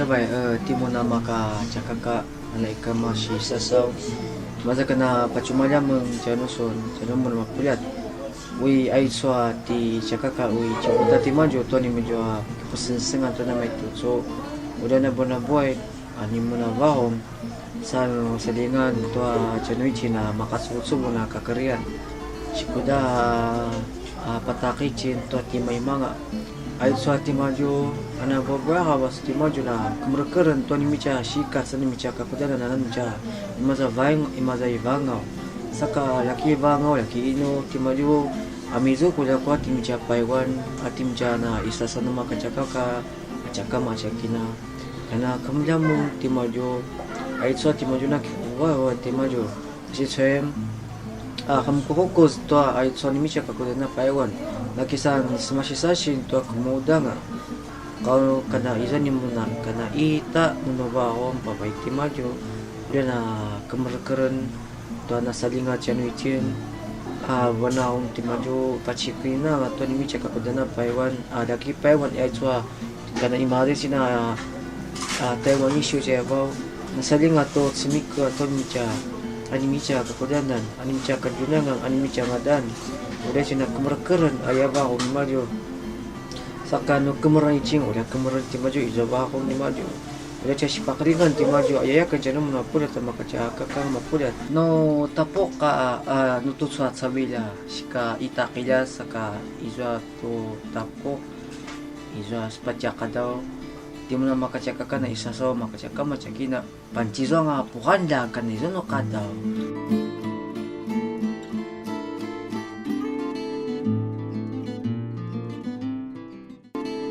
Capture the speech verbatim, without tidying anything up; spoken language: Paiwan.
Bai, e, timun a maka tjakaka, ana i kama si sasaw. Maza kana pacumaljamen tjanusun, tjanumun mapuljat. Ui, aicu a ti tjakaka, ui, tjakuta timadju, tua nimadju a kipusengsengan tua namaitucu. Uda na bunabuai, a nimun a vahum. Sa nu salingan tua tjanuitjen a makacuvecuvung a kakerian. Sikuda a pataqitjen tua timaimanga. Aicu a timadju, ana buabuaqa vas timadju na kemerekeren tua nimitja sikac, nimitja kakudanan, nimitja imaza vaing, imaza i vangaw. Saka laki vangaw, laki inu timadju, a mizuku ljakua timitja paiwan, a timitja na isasanuma ka tjakaka, a tjakama tjakina. Kana kemeljamun timadju, aicu a timadju na kikuvaevan timadju. Sicem, a, qemkukukuz tua aicu a nimitja kakudanan a paiwan, na kisan semasisasin tua kemudanga. Qau kana izua nimun a kana ita mun a vahum papai timadju, uda na kemerekeren tua na salinga tjanuitjen, a, vanaun timadju pacikinanga tua nimitja kakudanan a paiwan, a, laki paiwan aicu a kana imaza itjen a, a, Taiwan issue tjayavau, na salinga tu cemikel a tua nimitja, a nimitja kakudanan, a nimitja kadjunangan, a nimitja ngadan. Uda itjen a kemerekeren a yavahum nimadju. Saka nu kemeran itjen, uda kemeran timadju izua vahum nimadju. Uda tja sipaqelingan timadju, a yayaken tjanumun a mapuljat a maka tjakaka mapuljat. Nu tapuq a, a, nu tucu a cavilj a sika ita qiljas saka izua tu tapuq, izua sepatj a qadaw, timun a maka tjakaka na isasaw, maka tjakama tjakina, pancizuanga puqanlja kana izua nu qadaw.